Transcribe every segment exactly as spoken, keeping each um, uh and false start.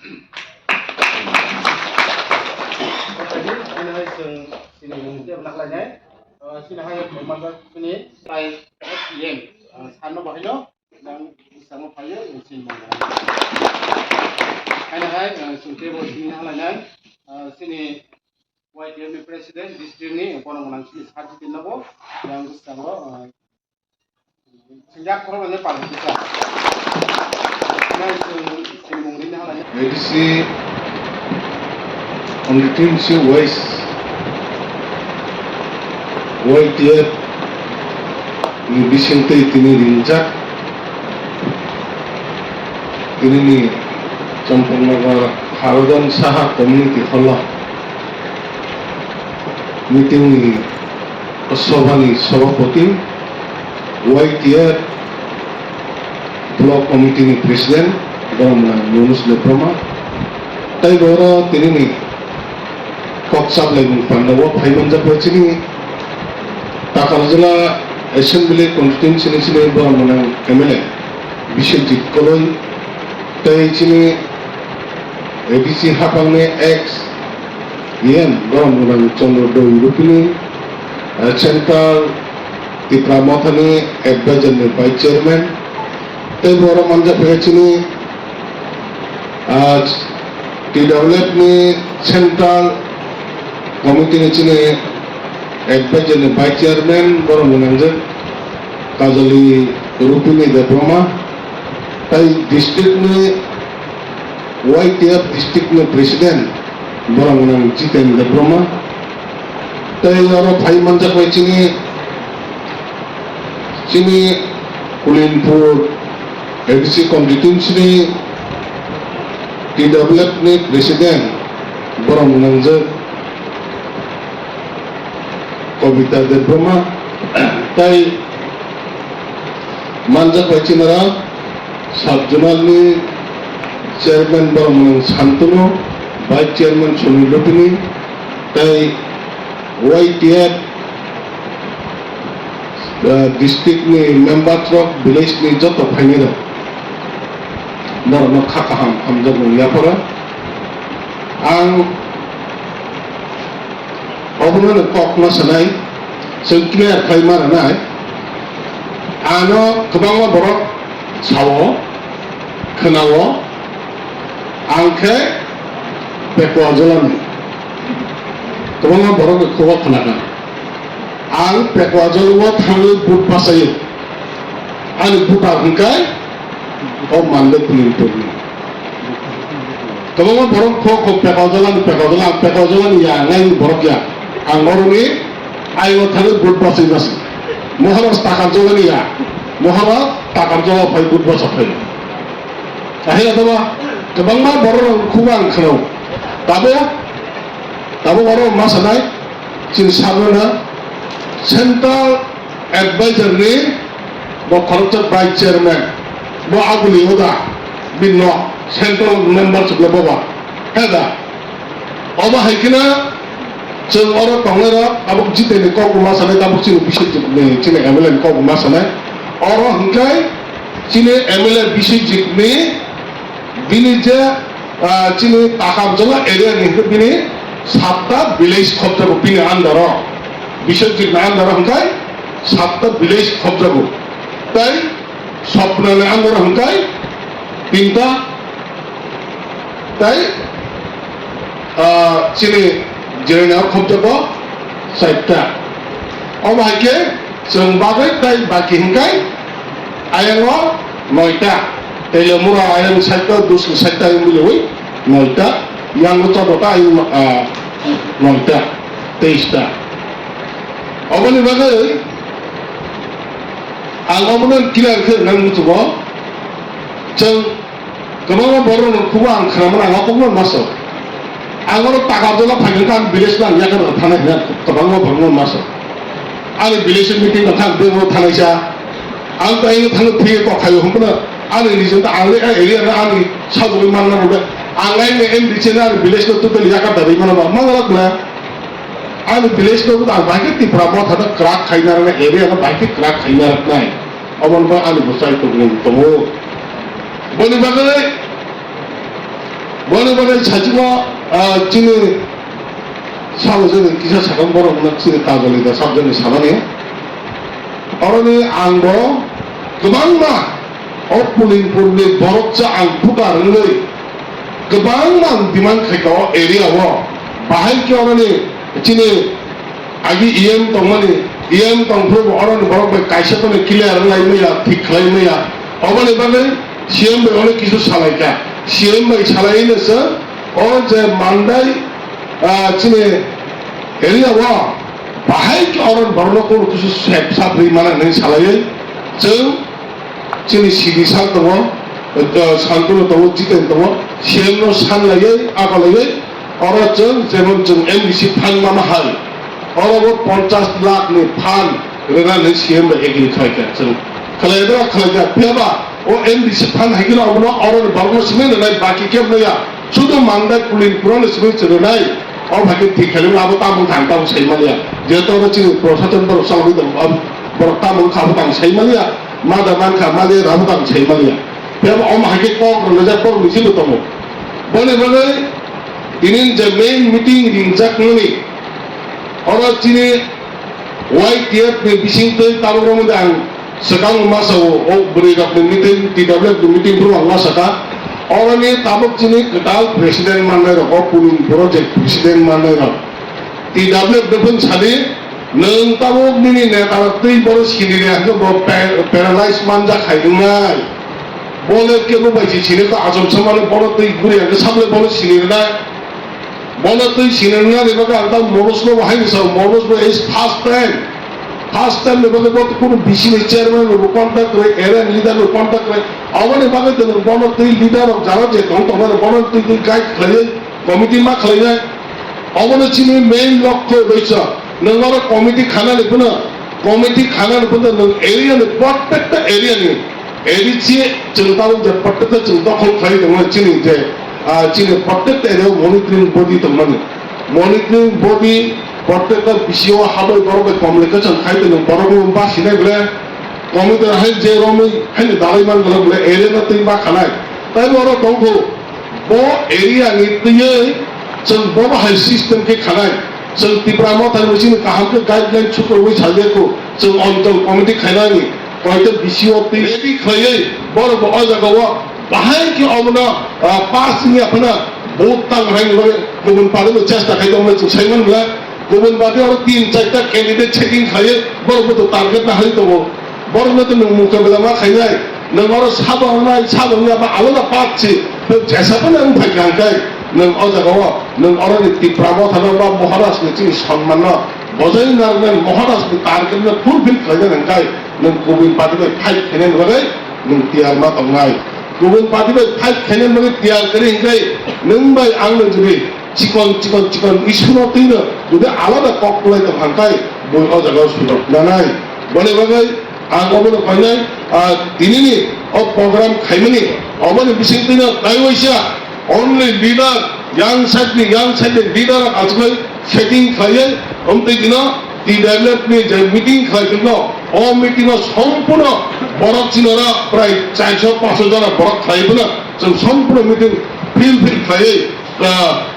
Chini hai chwng chini mung tei naklainai. Ah, chini hai mangkha chini tai S P M, ah, sanno bahaino nang bwskango phaiyo, chini mung. Haino hai, ah, chwng teibo chini naklainai, ah, chini Y T F ni President, district ni, bono mwnang chini Sajidin nogo, yang bwskango, ah, Sinjak khoroknwi palmani kisa. Nai chwng, chwng mungwi nahalai. A D C constituency wise Y T F ni bisingtwi tini ringjak. Tinini Champaknagar Harajan Saha Community Hall o meeting ni Sobhani Sobhapati, Y T F Block Committee ni President, borok mwnang Yunus Debbarma, tei bo oro tinini kok chaplaimung pandao phai manjak bai chini Takarjala Assembly Constituency ni chini borok mwnang M L A Biswajit Koloi tei chini A D C haphangni ex E M borok mwnang Chandra Doi Rupini, eh, Central Tipra Mothani advisor ni vice chairman, tei borok manjak khe chini, ah, T W F ni Central Committee ni chini advisor ni vice chairman borok mwnang je Kajali Rupini Debbarma, tei district ni Y T F district ni president borok mwnang Jiten Debbarma, tei oro phai manjak bai chini, chini Kulinpur A D C constituency ni T W F ni president borok mwnang je Kobita Debbarma, tei manjak bai chini oro Sub-zonal ni chairman borok mwnang Santunu, vice chairman Sunil Rupini, tei Y T F, ah, district ni members rok, village ni joto phainai rok, norokno kha kaham hamjakmung yapharo. Ang obono kok ma sanai, chwng clear khai ma rwnai. Ano kwbangma borok sao, khwnao, ang khe Pekwa Jolani. Kwbangma borokni khugo khwnakha. Ang Pekwa Jolao thangwi vote bachaio. Ani voter hwnkhe o Mande Kulinpurni. Kwbangma borok kho kho Pekwa Jolani, Pekwa Jola, ang Pekwa Jolani ya, nai borok ya. Ang oroni ayung thangwi vote bachai basi. Mohoro Takar Jolani ya. Mohoro Takar Jola phai vote bacha phai. Ahira tama kwbangma borok rok khugo ang khwnao. Tabo, tabo borok ma sanai chini sabona Central Advisor ni bo khoroksa vice chairman, bo aboni oda bini nok central member chukle boba. Heda, obo hai kheno chwng oro tongnai rok tabuk Jiten ni kok ma sanai, tabuk chini Biswajit ni chini M L A ni kok ma sanai. Oro hwnkhe chini M L A Biswajit ni bini je, ah, chini Takarjala area ni hwnkhe bini satta village khobjago bini under o. Biswajit ni under o hwnkhe satta village khobjago. Tai Sopna ni under o hwnkhe tinta, tai, ah, chini Jirania o khobjago chaita. Omo hai khe chwng bagwi tai baki hwnkhe ayang o noita. Telemura ayang saita, Dusu saita ayang biliwi noita. Yang o chodo ta ayang, ah, noita, teis ta. Oboni bagwi ang omono clear khe nang muchugo. Chwng Kwbangma borok rok khubo ang khwnamano ang okokno maso. Ang oro Takarjala phaikhe ang village no ang yakarwi thanai hwnwi kwbangma borok no maso. Ani village meeting no kha ang bebak thanai sa. Ang tai no thangwi thwi kok khayo hwnkheno ani region ta ang le area no ani sajagwi manna rwkhe. Ang ai ne M D C no ani village no totally yakar da rwi mano ba mangalak na. Ani village no ang bai khe Tipra Motha no kwrak khaina rwknai, area no bai khe kwrak khaina rwknai. Omo no ani bwsai tongmung tongo. Boni bagwi Boni bagwi saichikma, ah, chini sabo jani kisa sakang borok no chini kajoli da sab jani sanani. Oroni ang bo kwbangma o Pulinpur ni borok cha ang voter wngwi kwbangma ang demand khaika o area o. Bahai khe oroni chini agi E M tongmani, E M tongphuru bo oroni borok bai kaisa phano clear wnglaimaya, thik khlaimaya. Oboni bagwi C M bai ono kisu salaikha. C M bai salainasa o je Mandai, ah, chini area o bahai khe oroni borokno kono kisu sep sap rwi mana hinwi salaiwi chwng chini C D sir tongo, eh, Santunu tongo, Jiten tongo, C M no san laiwi, aba laiwi, oro chwng jemon chwng M D C fund mano hai, oro bo ponchash lakh ni fund rwna hinwi C M bai agree khlaikha chwng. Khlaidra khlaikha, phiyaba o M D C fund hai kheno obono oroni borokno simi rwnai, baki khe maya, sudu Mandai Pulinpur no simi rwnai, o bhai khe thik khlaimani abo tamung thang tamung sai manya, jehetu oro chini prosason borok salogwi tongo, borok tamung kha bo tang sai manya, ma da man kha manya, abo tang sai manya. Phiya bo omo hai khe kok rwnajak kok misil bo tongo. Boni bagwi tini je main meeting ringjak nini oro chini Y T F ni bising twi tabuk rok ang swkang ma sa o, o bwrwi rok ni meeting, T W F ni meeting phuru ang ma sa kha. Oro ni tabuk chini kwtal president mannai rok, o Pulinpur o je president mannai rok. T W F ni phun sadi, nwng tabuk nini neta rok twi bono sini rwya hwnkhe bo pa-, paralyze manjak hai wngnai. Bo le kebo bai si sini ko achom samano bono twi guri hwnkhe sable bono sini rwnai. Bono twi sini rwnani bagwi ang tamo Manoj no bo haino sao, Manoj bo is first time. First time ni bagwi bo kunu B C ni chairman rok bo contact kwrwi, area ni leader rok contact kwrwi. Aboni bagwi twi nwng bono twi leader rok jara je tong tong nai bono twi twi guide khlaiwi committee ma khlainai. Obono chini main lokho rwisa. Nwng oro committee khanani phano, committee khanani phano nwng area ni, protecta area ni, A D C chwng tabuk je protecta chwng dokhol khlai tongo chini je, ah, chini protecta area o monitoring body tongmani. Monitoring body protecta B C O habai borok bai communication khai tongo, borok no basinai bole committee hai je romwi haino dalai man bole area no twi ma khanai. Tai oro tongkho. Bo area ni twiwi chwng bo bahai system khe khanai. Chwng Tipra Motha ni bisingni kaham khe guideline sukrubwi sajak kho. Chwng onchol committee khainani koito B C O twi ready khlaiwi borok bo o jaga o bahai khe omono, ah, pass wngya phano vote tang hai ni bagwi kubun party bo chesta khai tongmani chwng sai man bwlai. Kubun party oro tin charta candidate checking khlaiwi borok bo target na hai tongo. Borokno to nwng mukabela ma khainai, nwng oro sabo wngnai, sabo wngya ba alada part se, nwng jesa phano wng phaikha hwnkhe, nwng o jaga o, nwng oroni Tipra Motha no ba Maharaj ni chini sonman no bojai narwknani, Maharaj ni target no fulfill khlainani hwnkhe, nwng kubun party bai fight khainani bagwi nwng tiyar ma tongnai. Kubun party bai fight khainani bagwi tiyar kwrwi hwnkhe, nwng bai ang no jodi chikon, chikon, chikon issue no twi no jodi alada kok kwlai tong kha hwnkhe, bui o jaga o sujok nanai. Boni bagwi Ang obono painai, ah, tinini o program khaimani, oboni bisingtwino taiwaisa only leader, yang side ni, yang side ni leader achugwi setting khlaiwi, omtwi dino T W F ni je meeting khlai philno, o meeting o sompurno borok chinora prai charso panchso jona borok khlai philno, chwng sompurno meeting fill fill khlaiwi, ah,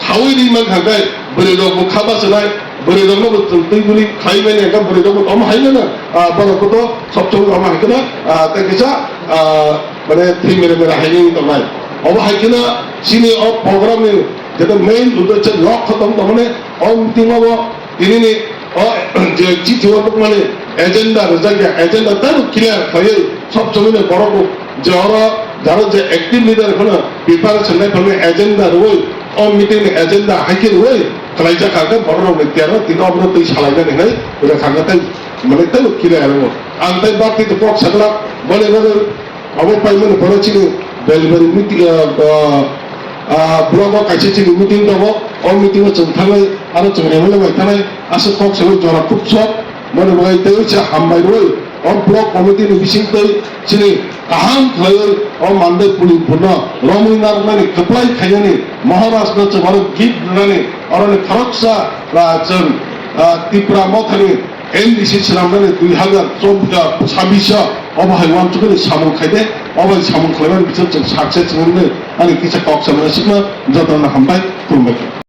Thawi ri man kha khe bwrwi rok bo kha bachanai, bwrwi rok no bo chwng twi bwrwi khai mani khe bwrwi rok bo tamo hai mano, ah, borok bo to sob chong tamo hai kheno, ah, tei kisa, ah, mane thwi mere mere hai nini tongnai. Obo hai kheno chini o program ni jeto main uddesho lok kho tong tongmani o meeting o bo Tinini o je chithi o bukmani agenda rwjakya, agenda tamo clear khlaiwi sob somoi no borok rok je oro jaro je active leader phano preparation nai phano agenda rwui o meeting ni agenda hai khe rwui khlaijak kha khe borok rok ni tiyar no tini obono twi salai nani hinwi rwkha khe tei mane tamo clear wngo. Ang tei bak twi kok sakla boni bagwi Abo paimani pore chini delivery meeting, ah, ah, ah, block o kaisa chini meeting tongo. O meeting o chwng thangnai, aro chwng M L A bai thangnai, aswk kok sawi jora kub sok, mani bagwi tei uisa hambai rwi o block committee ni bisingtwi chini kaham khlaiwi o Mandai Pulinpur no romwi narwknani kwplai khainani Maharaj no chwng aro gift rwnani oroni khoroksa, ah, chwng, ah, Tipra Mothani M D C swnamnani dui hazar chobbish, ah, sabbish o, obo hai uansukmani samung khaide, Obo samung khlaimani bichar chwng success wngwi ani kisa kok samani sukma jotono hambai, khulumbai.